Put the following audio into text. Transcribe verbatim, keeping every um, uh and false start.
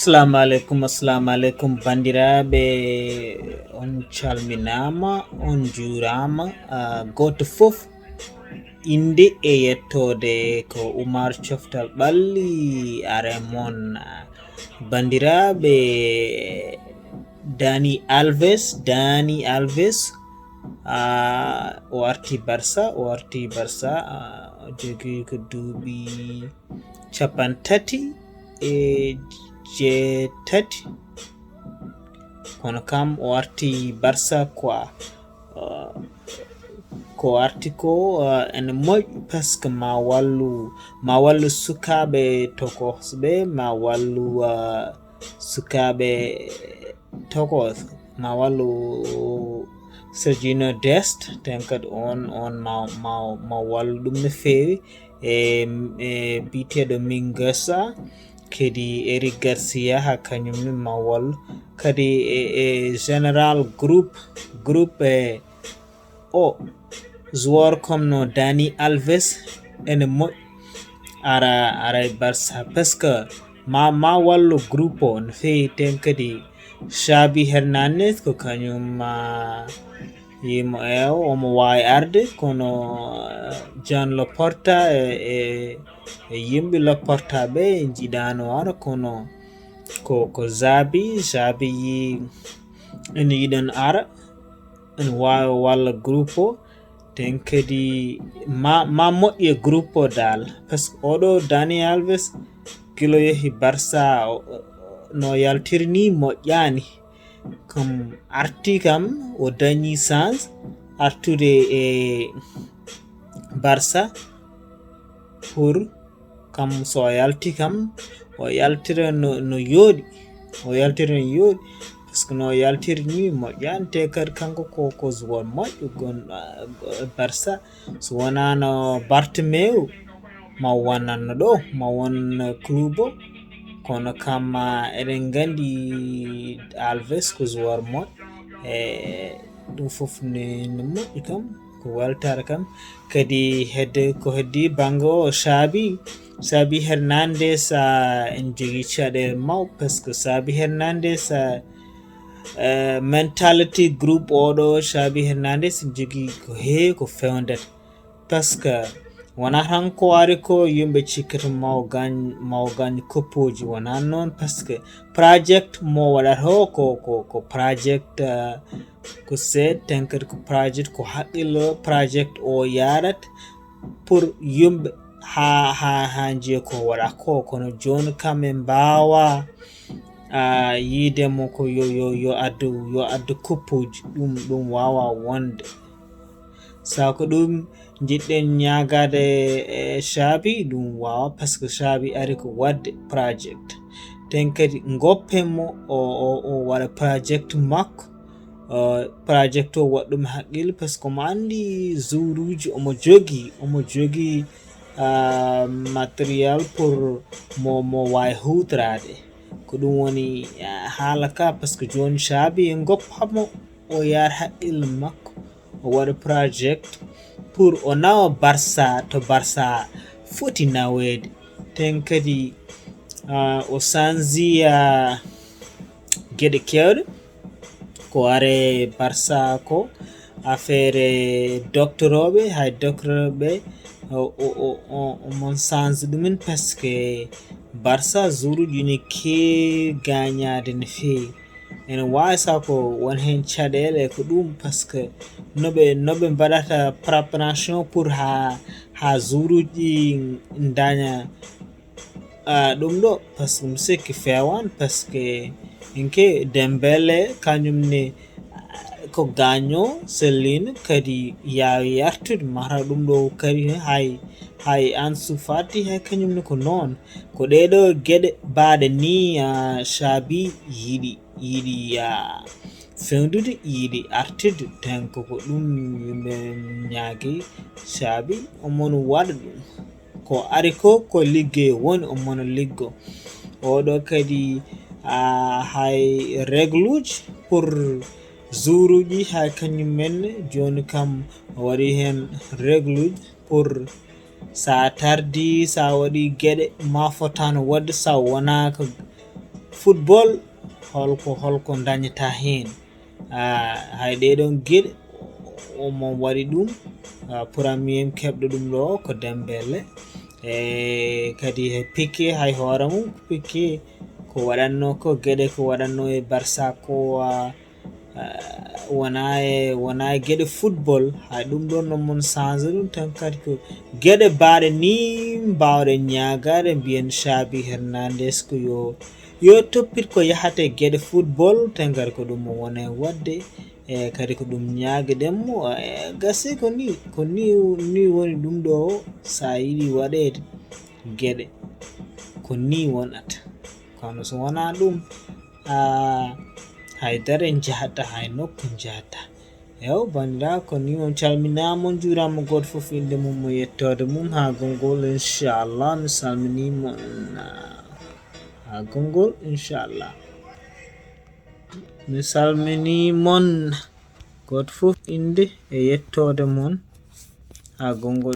Assalamu aleykum, assalamu aleykum, banndiraaɓe, on calminaama, on njuuraama, ah, gooto fof innde e yettoode. Ko Oumar Coftal Ɓalli, are mon, ah, banndiraaɓe. Dani Alves, Dani Alves, ah, o arti Barça, o arti Barça, ah, o jogii ko duuɓi capanɗe tati e jeetati. Kono kam o arti Barça quoi. Ah, ko arti ko, ah, ene moƴƴi, parce que ma wallu, ma wallu sukaaɓe tokosɓe, ma wallu, ah, sukaaɓe tokos, ma wallu Sergino Dest, ten kadi on, on ma, ma, ma wallu ɗum no feewi. E, e biyeteeɗo Mingueza, kadi Eric Garcia, ha kañum ne ma wallu. Kadi e, e général groupe, groupe e o joueur comme no Dani Alves, ene moƴƴi ara, ara e Barça, parce que ma, ma wallu groupe o no feewi. Ten kadi Xavi Hernandez ko kañum, ah, yimo eewo, omo waawi arde, kono, ah, Joan Laporta e, e, e yimɓe Laporta ɓe njiɗaano ara, kono ko, ko Xavi, Xavi yi ene yiɗan ara, ene waawi walla groupe o. Ten kadi ma, ma moƴƴi e groupe o dal, parce que oɗo Dani Alves, gila yehi Barça, o, o, no yaltiri ni moƴƴaani. Kam arti kam, o dañi chance artude e Barça pour kam so o yalti kam, o yaltira no, no yooɗi. O yaltira no yooɗi. Parce que no o yaltiri ni moƴƴaani, te kadi kanko ko, ko joueur moƴƴo gon, ah, Barça. So wonaano Bartomeu, ma wonanno ɗo, ma won club o. Kono kam, ah, eɗen nganndi Alves ko joueur moƴƴo. E ɗum fof ne, ne moƴƴi kam, ko weltaare kam. Kadi hedde ko heddi bannge o Xavi, Xavi Hernandez, ah, en jogii caɗeele mawɗe, parce que Xavi Hernandez, ah, eh, mentality groupe oɗo Xavi Hernandez en jogii ko heewi ko fewndata. Parce que wonaa tan ko ari ko yimɓe cikkata maw gañ, maw gañ koppooji, wonaa noon, parce que project mo waɗata o ko, ko, ko project, ah, ko seed, ten kadi ko project, ko haqqillo project o yarat pour yimɓe ha, ha, ha njiya ko waɗa ko. Kono jooni kam en mbaawa, ah, yiide mo ko yo, yo, yo addu, yo addu koppuuji, ɗum, ɗum waawa wonde. Sa ko ɗum njiɗɗen ñaagaade e Xavi, ɗum waawa, parce que Xavi ari ko waɗde project. Ten kadi ngoppen mo o, o, o waɗa project makko. Uh, project o waɗ ɗum haqqille, parce que omo anndi joueuruuji, omo jogii, omo jogii, uh, matériel pour mo, mo waawi huutoraade. Ko ɗum woni, uh, haala ka, parce que jooni Xavi en ngoppa mo, o yaar haqqille makko, o waɗa project pour o nawa Barça to Barça foti naweede. Ten kadi, uh, o sanji, uh, geɗe keewɗe. Ko are Barça ko affaire docteur oɓe, hay docteur ɓe, o, o, o, o, omon sanji ɗumen, parce que Barça joueuruuji ne keewi gañaade no feewi. Ene waawi sa ko won heen caɗeele ko ɗum, parce que no ɓe, no ɓe mbaɗata préparation pour ha, ha joueuruuji daña, ah, ɗum ɗo, parce que mi sikki feewan, parce que inke Dembele kañum ne, ah, ko gaño, Celine kadi yaawi yartude, mata ɗum ɗo kadi hay, hay Ansu Fati hay kañum ne ko noon. Ko ɗee ɗo geɗe baaɗe ni, ah, Xavi yiɗi, yiɗi, ah, fewdude, yiɗi artude, donc ko ɗum yimɓe ñaagi Xavi, omon waɗa ɗum. Ko ari ko, ko liggey woni, omon liggo. Oɗo kadi, ah, hay règle uji pour joueuruuji, hay kañum men jooni kam o waɗi heen règle uji pour sa tardi, sa waɗi geɗe ma fotaano waɗde, sa wonaa ko Football, holko holko dañata heen? Ah, hay ɗee ɗoon geɗe, omo waɗi ɗum. Ah, pour ami keɓɗo ɗum ɗo ko Dembele. E kadi he Piqué, hay hoore mum ko Piqué, ko waɗatnoo ko geɗe ko waɗatnoo e Barça ko, ah, ah, wonaa e, wonaa e geɗe football. Hay ɗum ɗoon noon mon change ɗum tan kadi ko geɗe baaɗe ni mbaawɗen ñaagaade, mbiyen Xavi Hernandez ko yo, yo toppit ko yahata e geɗe football, tan kadi ko ɗum o woni e waɗde. E kadi ko ɗum ñaagɗen mo, e gasi ko ni, ko ni, ni woni ɗum ɗo, so a yiɗi waɗeede geɗe, ko ni wonata. Kono so wonaa ɗum, a, hay dara en njahata, hay nokku njahata. Ew, banndiraaɓe, ko ni on calminaama, on njuuraama, gooto fof innde mum e yettoode mum. Haa gonngol, inchallah, mi salminii mon. Haa gonngol, inchallah. Mi salminii mon, gooto fof innde e yettoode mon. Haa gonngol.